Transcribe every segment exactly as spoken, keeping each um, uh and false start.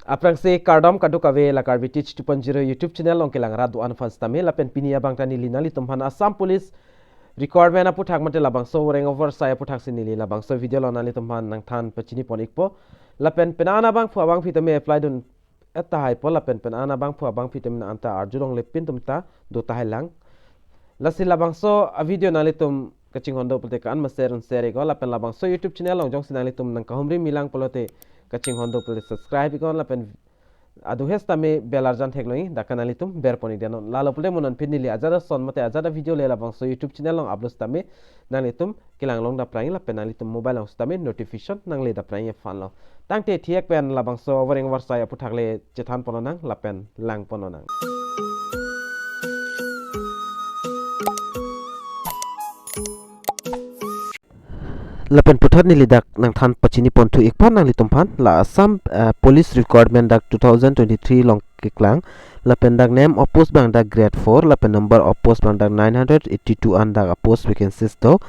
Aphrangsi kardom kadokave, la Karbi Teach two point zero YouTube channel along kelang rat do-an aphan sitame, lapen pini abang ta neli nanglitum aphan Assam Police requirement aputhak mate labangso rank oversight aputhak si neli labangso video along nanglitum aphan nangthan pachini pon ikpo. Lapen penang abangphu abangphi tame apply dun tahai po, lapen penang abangphu abangphi tame anta arjulongle pin atum ta do tahai lang. Lasi labangso a video nanglitum kachinghon do pulote ko-an ma share un share iknon, lapen labangso YouTube channel along jongsi nanglitum nangkahumri milang pulote kachinghon do pulote subscribe iknon, lapen ado he sitame bell arjan theklong-i, dak ke nanglitum ber pon ik dei non. Lalo pulote mo non pini neli ajat ason mate ajat a video le labangso YouTube channel along upload sitame nanglitum kelang long daprang-i, lapen nanglitum mobile along sitame notification nangle daprang-i aphan lo. Tangte thik pen labangso rank oversight aputhak le chethan pon lonang lapen lang pon lonang. Lapen puthot neli dak nangthan pachini pon thu ikpo nanglitum aphan, la Assam, eh, Police requirement dak two thousand twenty-three along keklang, lapen dak name of post abang dak grade four, lapen number of post abang dak nine hundred eighty-two an dak a post vacancies do,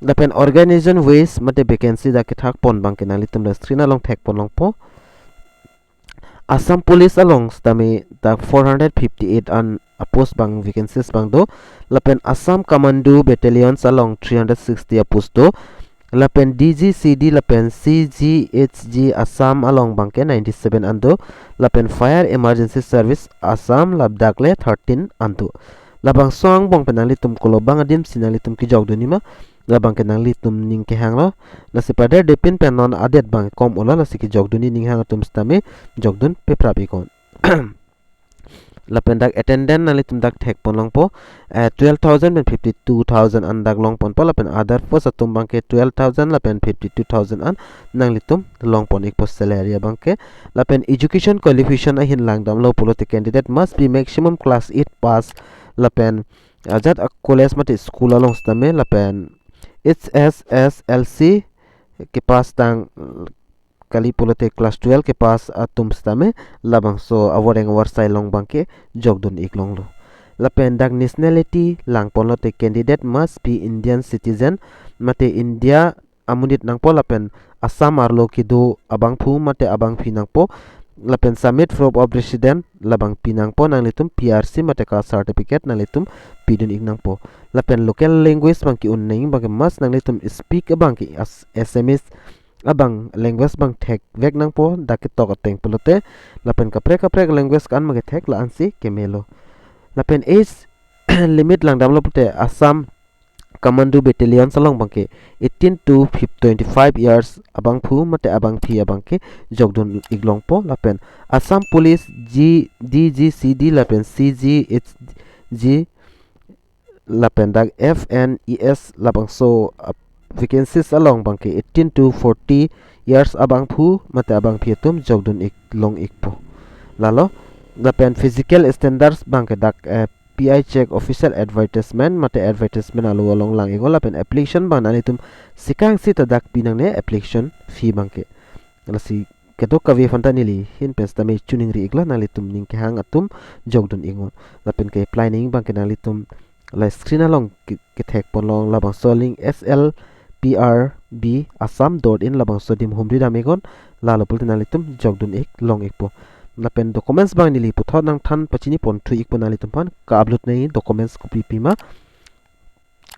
lapen organization wise mate vacancy dak kethak pon abangke nanglitum la screen along thek pon longpo. Assam Police along sitame dak four hundred fifty-eight an a post abang, vacancies abang do, lapen Assam Commando Battalions along three hundred sixty a post do, lapen D G C D lapen C G H G Assam along abangke ninety-seven an do, lapen Fire Emergency Service Assam ladak le thirteen an do. Labangso angbong pen nanglitum kolo abang adim si nanglitum kejok dun-i ma, labangke nanglitum ning kehang lo. Lasi padar depin pen non adet abang kom olo, lasi kejok dun-i ning hang atum sitame jok dun peprap iknon. Lapen dak attendant nanglitum dak thek pon longpo, eh, twelve thousand pen fifty-two thousand an dak long ponpo, lapen other post atum abangke twelve thousand lapen fifty-two thousand an nanglitum long pon ikpo salary abangke. Lapen education qualification ahin lang damlo pulote candidate must be maximum class eight pass, lapen ajat a college mate school along sitame, lapen H S S L C kepass tang kali pulote class twelve kepass atum sitame labangso a rank oversight along abangke jok dun ik longlo. Lapen dak nationality lang ponlote candidate must be Indian citizen mate India amonit nangpo, lapen Assam arlo kedo abangphu mate abangphi nangpo, lapen submit proof of resident labang pi nangpo, nanglitum P R C mate caste certificate nanglitum pidun ik nangpo. Lapen local language abang ke-un nangji abangke must nanglitum speak abangke as Assamese abang language abang thekvek nangpo, dak ketok ateng pulote, lapen kaprek kaprek language ko-an abangke thek la-ansi kemelo. Lapen age limit lang damlo pulote Assam Commando Battalions along abangke eighteen to fif-, twenty-five years abangphu mate abangphi abangke jok dun ik longpo, lapen Assam Police G, D G C D lapen C G H G lapen dak F N E S labangso, ah, vacancies along abangke eighteen to forty years abangphu mate abangphi atum jok dun ik long ikpo. Lalo, lapen physical standards abangke dak, eh, P I check official advertisement mate advertisement alo along lang iknon, lapen application abang nanglitum sekang sita dak pi nangne application fee abangke. Lasi kadokave aphan ta neli ahin pen sitame choningri iklo, nanglitum ning kehang atum jok dun iknon. Lapen ke-apply nangji abangke nanglitum la screen along ke-, kethek pon long labangso link S L P R B Assam dot in labangso adim humri dam iknon, lalo pulote nanglitum jok dun ik long ikpo. Lapen documents abang neli puthot nangthan pachini pon thu ikpo nanglitum aphan, ka-upload nangji documents kopi pi ma.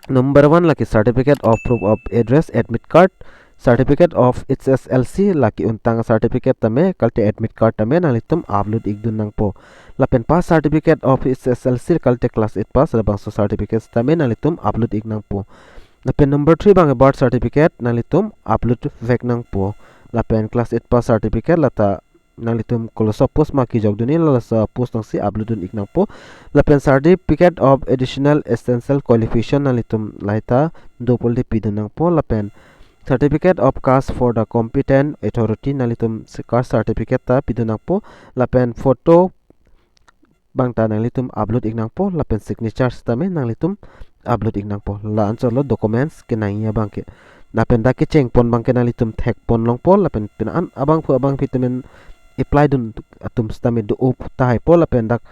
Number one lake certificate of proof of address, admit card, certificate of H S L C, lake un tang certificate tame, kalite admit card tame nanglitum upload ik dun nangpo. Lapen pass certificate of H S L C, kalite class eight pass, labangso certificate tame nanglitum upload ik nangpo. Lapen number three abang birth certificate nanglitum upload vek nangpo. Lapen class eight pass certificate lata nanglitum koloso post ma kejok dun-i, lalaso post alongsi upload dun ik nangpo. Lapen certificate of additional essential qualification nanglitum lahai ta do pulote pidun nangpo. Lapen certificate of caste for the competent authority nanglitum se-, caste certificate ta pidun nangpo. Lapen photo abang ta nanglitum upload ik nangpo, lapen signatures tame nanglitum upload ik nangpo. La-anchotlo documents kenangji abangke. Lapen dak kecheng pon abangke nanglitum thek pon longpo, lapen penang abangphu abangphi tame apply dun atum sitame do-o tahai po, lapen dak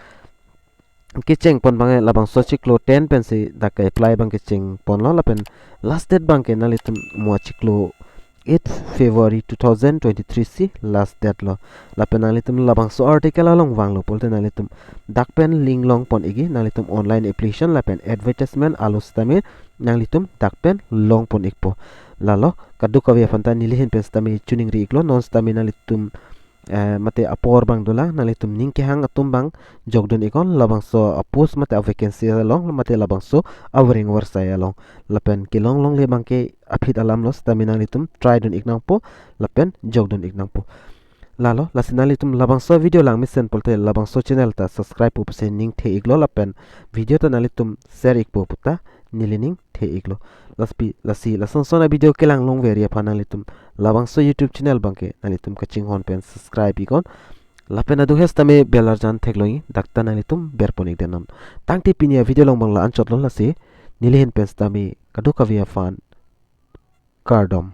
kecheng pon abangke labangso chiklo ten pensi dak ke-apply abang kecheng ponlo, lapen last date abangke nanglitum mo chiklo eighth February two thousand twenty-three si last date lo. Lapen nanglitum labangso article along vanglo pulote nanglitum dak pen link longpon ikji, nanglitum online application lapen advertisement alo sitame nanglitum dak pen longpon ikpo. Lalo kadokave aphan ta neli ahin pen sitame choningri iklo, non sitame nanglitum eh, mate apor abang dolang, nanglitum ning kehang atum abang jokdun iknon labangso a-post mate a-vacancy along mate labangso a-varying avarsai along. Lapen kelong longle abangke aphi alam lo, sitame nanglitum try dun ik nangpo lapen jokdun ik nangpo. Lalo, lasi nanglitum labangso video langmesen pulote labangso channel ta subscribe pu pusi ningthe iklo lapen video ta nanglitum share ikpo puta neli ningthe iklo. Laspi, lasi, lason son a-video kelang longveri aphan nanglitum labangso YouTube channel abangke nanglitum kachinghon pen subscribe iknon. Lapen adu he sitame bell arjan theklongji, dak ta nanglitum berpon ikdetnon. Tangte pini a-video along abang la-anchot lo, lasi neli ahin pen sitame kadokave aphan kardom.